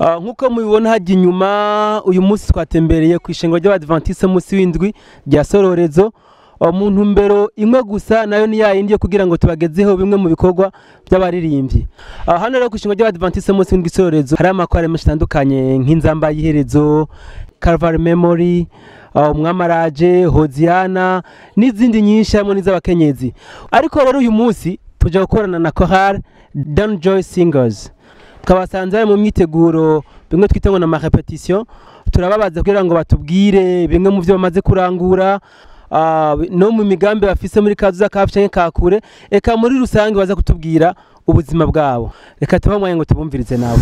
Nkuko mubibona hajya inyuma, uyu munsi twatembereye ku ishengo ry'Abadventiste munsi w'indwi rya Sororezo mu ntumbero imwe gusa, nayo ni yayindi yo kugira ngo tubagezeho bimwe mu bikorwa by'abaririmbyi. Hano rero ku ishengo ry'Abadventiste munsi w'indwi Sororezo hari amakorali menshi atandukanye nk'Inzamba y'Iherezo, Calvary Memory, Umwamaraje, Hosiana n'izindi nyinshi hamwe n'iz'abakenyezi. Ariko rero uyu munsi tuja gukorana na Chorale Don Joy Singers, twabasanze bari mu myiteguro, bimwe twita ngo na répétition. Turababaza kugira ngo batubwire bimwe mu byo bamaze kurangura no mu migambi bafise muri kazuza kafi canke kakure, eka muri rusange baza kutubwira ubuzima bwabo. Reka tubahe ngo tubumvirize nabo.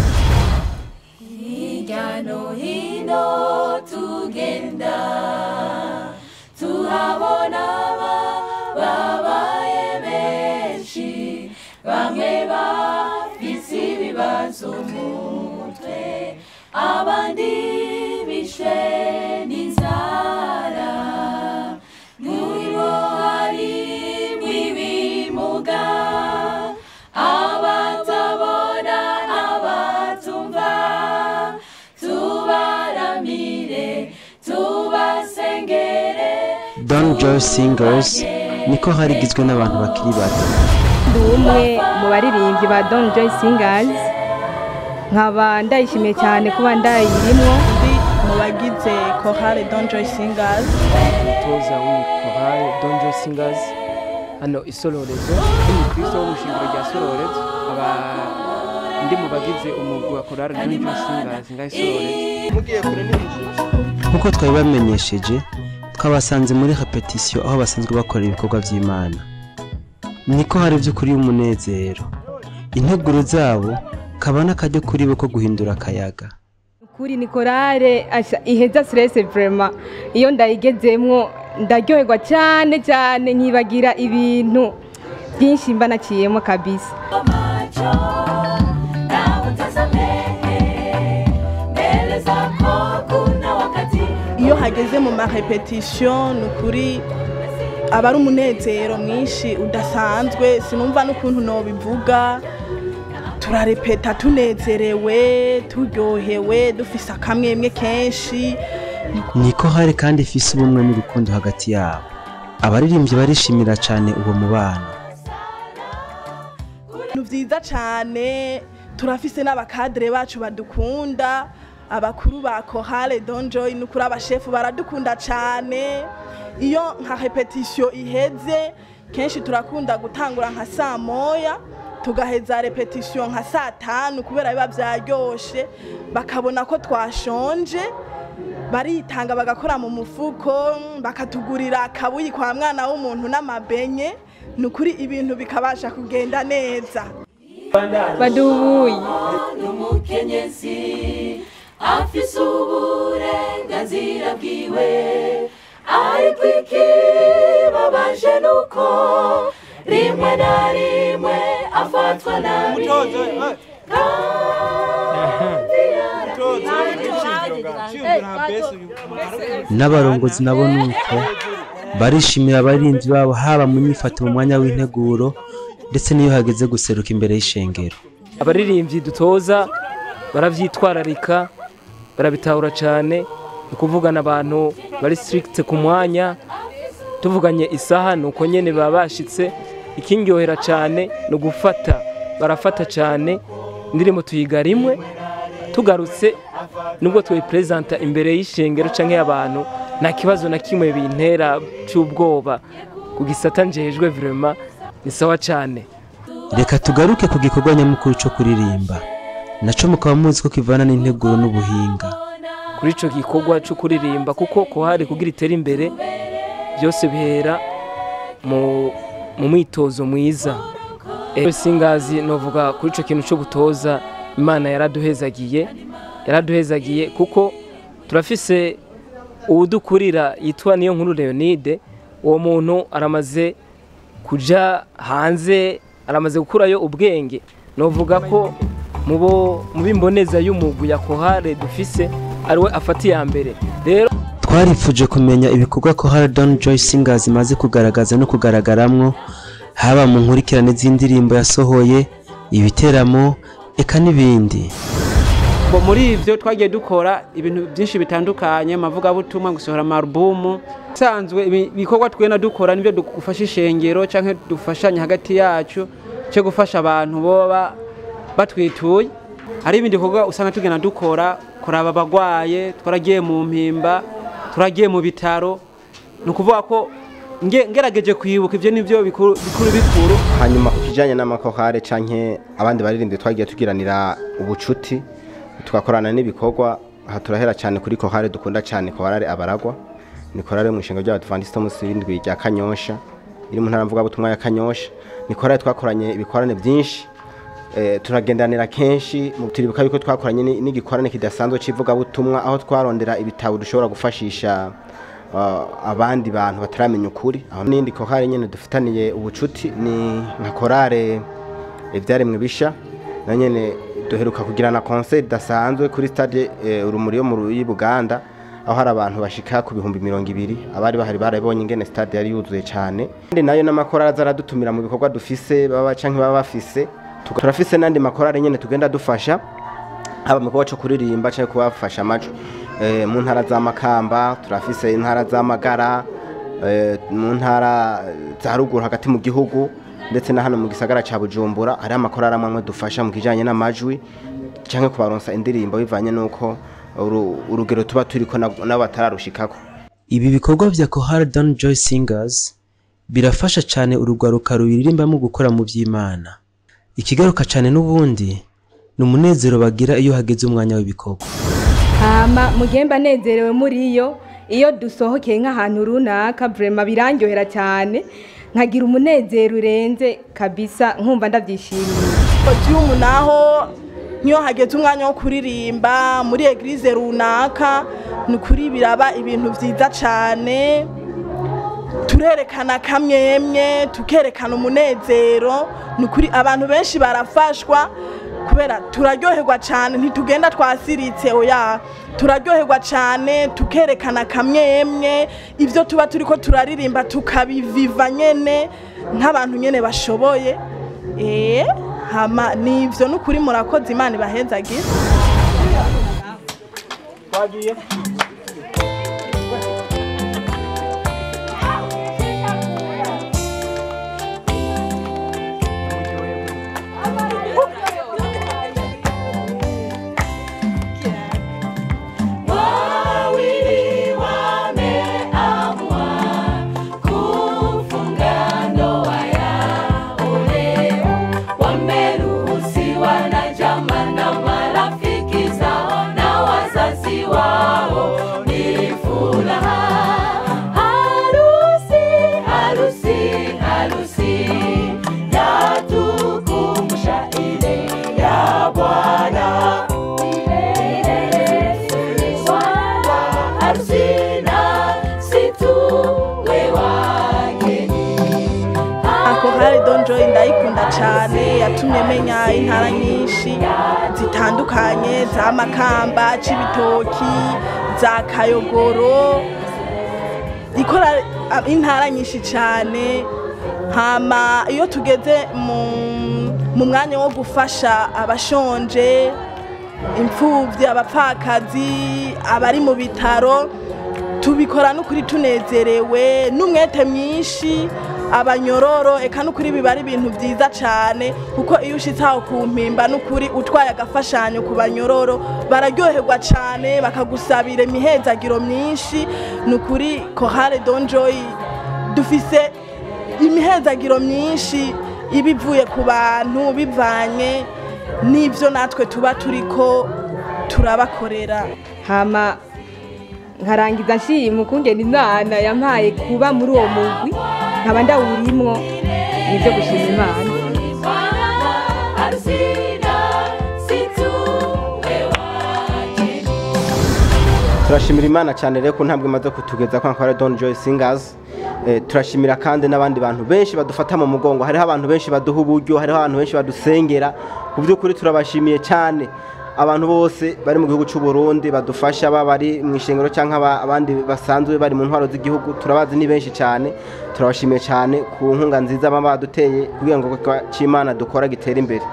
Hirya no hino tugenda tuhabona babaye benshi, bamwe bafise ibibazo mu mutwe, abandi bishwe n'inzara, muri bo harimwo ibimuga, abatabona, abatumva. Tubaramire, tubasengere. Don Joy Singers niko hari igizwe n'abantu bakiri bato. Ndi umwe mu baririmbyi ba Don Joy Singers, nkaba ndayishimiye cyane kuba ndayirimwo. Ndi mu bagize chorale Don Joy Singers. Umutoza w'iyi chorale Don Joy Singers hano Isororezo, umukristo wo mu shingiro rya Sororezo, aba ndi mu bagize umugwi wa chorale Don Joy Singers ngaho Isororezo. Nkuko twabibamenyesheje, twabasanze muri répétition aho basanzwe bakora ibikorwa by'Imana. Niko hari by'ukuri y'umunezero, integuro zabo kaba n'akaryo kuri bo ko guhindura akayaga. Kuri ni chorale iheza stress vraiment. Iyo ndayigezemwo ndaryoherwa cyane cyane, nkibagira ibintu byinshi mba naciyemo kabisa. Macho na utazame mbele zako, kuna wakati. Iyo hageze mu ma répétition, ni ukuri aba ari umunezero mwinshi udasanzwe, sinumva n'ukuntu nobivuga. Turarepeta tunezerewe, turyohewe, dufise akamwemwe kenshi. Niko hari kandi ifise ubumwe n'urukundo hagati yabo. Abaririmbyi barishimira cyane uwo mubano. Ni vyiza cane, turafise n'aba cadres bacu badukunda, abakuru ba chorale Don Joy, nukuri abashefu baradukunda cane. Iyo nka répétition iheze, kenshi turakunda gutangura nka saa 1 tugaheza répétition nka saa 5, kubera biba vyaryoshe, bakabona ko twashonje, baritanga bagakora mu mufuko bakatugurira akabuyi kwa mwana w'umuntu n'amabenye, nukuri ibintu bikabasha kugenda neza. Badubuye. N'umukenyezi afise uburenganzira bwiwe, ariko ikibabaje nuko rimwe na rimwe afatwa nabi kandi. N'abarongozi nabo nuko barishimira abaririmbyi babo, haba mu nyifato mu mwanya w'integuro ndetse n'iyo hageze guseruka imbere y'ishengero. Abaririmbyi dutoza baravyitwararika, barabitahura cyane. Ni ukuvugana abantu bari strict ku mwanya, tuvuganye isaha nuko nyene baba bashitse. Ikindyohera cyane ni ugufata, barafata cyane. Indirimbo tuyiga rimwe, tugarutse nubwo tuyipresenta imbere y'ishengero canke y'abantu, nta kibazo na kimwe bintera cy'ubwoba. Ku gisata njejwe, vraiment ni sawa cyane. Reka tugaruke ku gikorwa nyamukuru cyo kuririmba, naco mukaba muzi ko kivana n'integuro n'ubuhinga. Kuri ico gikorwa cyo kuririmba, kuko kohari kugira itere imbere, byose bihera mu mwitozo mwiza. Singazi novuga kuri ico kintu cyo gutoza, Imana yaraduhezagiye, yaraduhezagiye kuko turafise uwudukurira yitwa Niyo Nkuru Leonide. Uwo muntu aramaze kuja hanze, aramaze gukurayo ubwenge. Novuga ko mubo mubimboneza y'umugwi ya chorale dufise ariwe afata iya mbere rero. Twarifuje kumenya ibikorwa Chorale Don Joy Singers imaze kugaragaza no kugaragaramwo, haba mu nkurikirane z'indirimbo yasohoye, ibiteramo, eka n'ibindi. Bo muri ivyo twagiye dukora ibintu byinshi bitandukanye, amavugabutumwa, gusohora amarubumu sanzwe, ibikorwa twena dukora nibyo dufasha ishengero canke dufashanya hagati yacu cyo gufasha abantu boba batwituye. Hari ibindi bikorwa usanga tugenda dukora, kuraba abagwaye, twaragiye mu mpimba, turagiye mu bitaro. Ni ukuvuga ko ngerageje kwibuka ivyo nivyo bikuru bikuru. Hanyuma ku kijanye n'amakorale canke abandi baririmbyi twagiye tugiranira ubucuti tugakorana n'ibikorwa, aha turahera cyane kuri korale dukunda cyane, korale Abaragwa. Ni korale mu ishenga ry'Abadventiste munsi w'indwi rya Kanyosha, iri mu ntara mvugabutumwa ya Kanyosha. Ni korale twakoranye ibikorane byinshi, turagendanira kenshi. Turibuka yuko twakoranye n'igikorane kidasanzwe c'ivugabutumwa, aho twarondera ibitabo dushobora gufashisha abandi bantu bataramenya ukuri. Aho n'indi korale nyene dufitaniye ubucuti ni nka korale Ivyaremwe Bisha, na nyene duheruka kugirana concert idasanzwe kuri stade Urumuri yo mu Buganda, aho hari abantu bashika ku 20,000 abari bahari barabonye ingene stade yari yuzuye cyane. Kandi nayo n'amakorale azaradutumira mu bikorwa dufise baba canke baba bafise. Turafise n'andi makorale nyene tugenda dufasha, haba mu gikorwa co kuririmba canke kubafasha amajwi, mu ntara za Makamba, turafise intara za Magara, mu ntara za ruguru hagati mu gihugu, ndetse na hano mu gisagara ca Bujumbura hari amakorale amwe dufasha mu kijanye n'amajwi canke kubaronsa indirimbo bivanye nuko urugero tuba turiko nabo batararushikako. Ibi bikorwa vya Chorale Dawn Joy Singers birafasha cyane urugwaruka ruririmbamo gukora mu by'Imana. Ikigaruka cyane n'ubundi ni umunezero bagira iyo hageze umwanya w'ibikorwa. Hama mugemba nezerewe muri yo iyo dusohokeye nk'ahantu runaka, vraiment birandyohera cyane, nkagira umunezero urenze kabisa, nkumva ndabyishimiye. Podium naho niyo hageze umwanya wo kuririmba muri eglise runaka, ni kuri biraba ibintu vyiza cyane, turerekana kamwemwe, tukerekana umunezero. Ni kuri abantu benshi barafashwa kubera turaryoherwa cyane, ntitugenda twasiritse, oya, turaryoherwa cyane, tukerekana kamwemwe, ivyo tuba turiko turaririmba tukabiviva nyene nk'abantu nyene bashoboye. Hama nivyo nukuri murakoze, Imana ibahezagire. Wawili wameamua kufunga ndoa yao leo, wameruhusiwa na jamaa na marafiki zao na wazazi wao, ni furaha. Harusi, harusi, harusi yatukumbusha ile ya Bwana. Chorale Dawn Joy ndayikunda cyane, yatumye menya intara nyinshi zitandukanye, za Makamba, Cibitoki, za Kayogoro, ikora intara nyinshi cyane. Hama iyo tugeze mu mwanya wo gufasha abashonje, imfuvyi, abapfakazi, abari mu bitaro, tubikora n'ukuri tunezerewe n'umwete mwinshi. Abanyororo eka n'ukuri biba ari ibintu vyiza cyane, kuko iyo ushitse aho ku mpimba n'ukuri utwaye agafashanyo ku banyororo bararyoherwa cyane, bakagusabira imihezagiro myinshi. N'ukuri Chorale Dawn Joy dufise imihezagiro myinshi ibivuye ku bantu bivanye n'ivyo natwe tuba turiko turabakorera. Hama nkarangiza nshima ukungene Imana yampaye kuba muri uwo mugwi, nkaba ndawurimwo, nivyo gushima Imana. Turashimira Imana cyane rero ko ntambwe imaze kutugeza kwa Chorale Dawn Joy Singers. Turashimira kandi n'abandi bantu benshi badufata mu mugongo, hariho abantu benshi baduha uburyo, hariho abantu benshi badusengera. Ku by'ukuri turabashimiye cyane abantu bose bari mu gihugu cy'u Burundi badufasha, baba bari mu ishengero canke abandi basanzwe bari mu ntwaro z'igihugu, turabazi ni benshi cyane. Turabashimiye cyane ku nkunga nziza baba baduteye kugira ngo c'Imana dukora gitere imbere.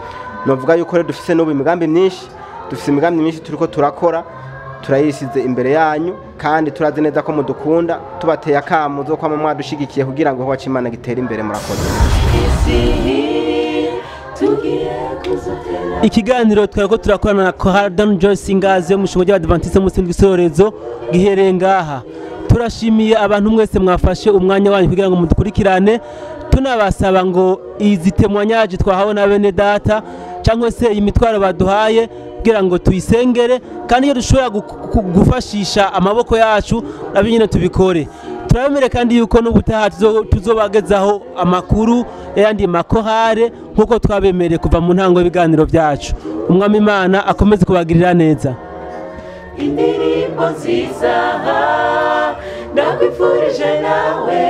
Novuga yuko rero dufise n'ubu imigambi myinshi. Dufite imigambi myinshi turiko turakora, turayisize imbere yanyu, kandi turazi neza ko mudukunda. Tubateye akamo zo kwama mwadushigikiye kugira ngo igikorwa c'Imana gitere imbere. Murakoze. Ikiganiro twari ko turakorana na Chorale Dawn Joy Singers yo mu ishengero ry'Abadventiste munsi w'indwi Sororezo gihereye ngaha. Turashimiye abantu mwese mwafashe umwanya wanyu kugira ngo mudukurikirane. Tunabasaba ngo izi témoignages twahawe na bene data cyangwa se iyi mitwaro baduhaye kugira ngo tuyisengere, kandi iyo dushobora gufashisha amaboko yacu nabyo nyine tubikore. Turabemere kandi yuko n'ubutaha tuzobagezaho amakuru y'ayandi makorale nk'uko twabemereye kuva mu ntango y'ibiganiro byacu. Umwami Imana akomeze kubagirira neza. Indirimbo nziza ndakwifurije nawe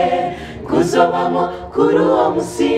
kuzobamo kuri uwo musi.